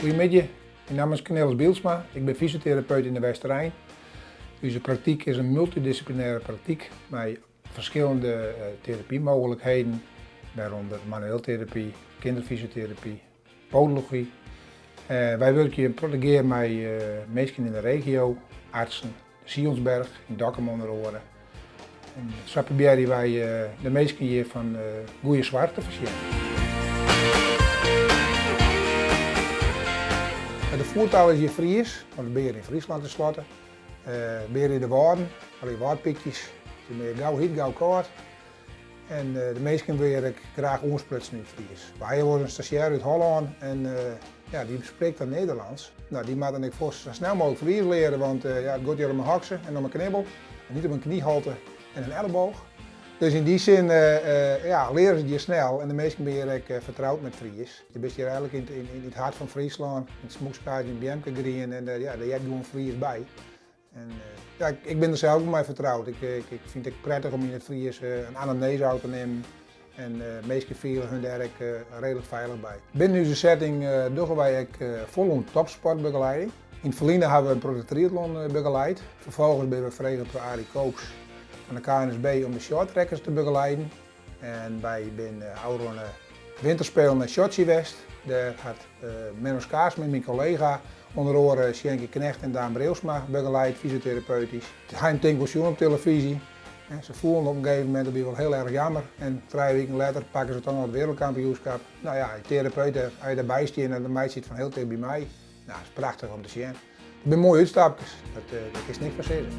Goeiemiddei, myn namme is Cornelis Bylsma, ik bin fysioterapeut yn de Westerein. Us praktyk is in multidissiplinêre praktyk mei ferskillende terapymooglikheden, wêrûnder manueel terapy, kinderfysioterapy, podology. Wy wurkje in protte gear mei minsken yn de regio, artsen, de Sionsberg yn Dokkum ûnder oare. En sa probearje wy de minsken hjir fan goede soarch te foarsjen. De voertaal is hjir Fries, want we binne hjir yn Fryslân tenslotte. We binne hjir yn de Wâlden, allegear wâldpykjes. It is mear gau hyt, gau kâld. En de minsken wurde hjir ek graach oansprutsen yn it Fries. We ha hjir wolris in stazjêr út Hollân en ja, dy sprekt dan Nederlânsk. No, dy moat dan ek foar sa snel mooglik Fries leare, want ja, it giet hjir om in hokse en om in knibbel en niet om in knieholte en in elleboog. Dus yn dy sin ja, leare se it hjir snel en de minsken binne hjir ek fertroud mei it Fries. Je bist hjir eigenlik yn it hart fan Fryslân, yn it smûkskaad, yn it beamkegrien en ja, dêr heart gewoan Fries by. En ja, ik bin der sels wol mei fertroud. Ik, ik fyn it ek prettich om yn it Fries in anamnese ôf te nimmen. En minsken fiele hun dêr ek reedlik feilich by. Binnen ús setting dogge wy ek folop topsportbegeleiding. Yn it ferline hawwe we in protte triatlon begeleid. Ferfolgens binne we frege troch Arie Koops fan de KNSB om de shorttrackers te begeleiden. En wy binne ôfrûne winterspelen nei Sotsji west. Dêr hat Menno Skaarsma, myn kollega, ûnder oare Sjinkie Knegt en Daan Breeuwsma begeleid, fysioterapeutysk. Hy hat tink wol sjoen op telefyzje. Se foelen op in gegeven momint, dat wie wol hiel erch jammer. En trije wiken letter pakke se toch noch it wereldkampioenskap. No ja, as terapeut as je derby stean, dan meitsje je it fan hiel tichtby mei. No, dat is prachtich om te sjen. It binne moaie útstapkes, dat, dêr kinst niks fan sizze.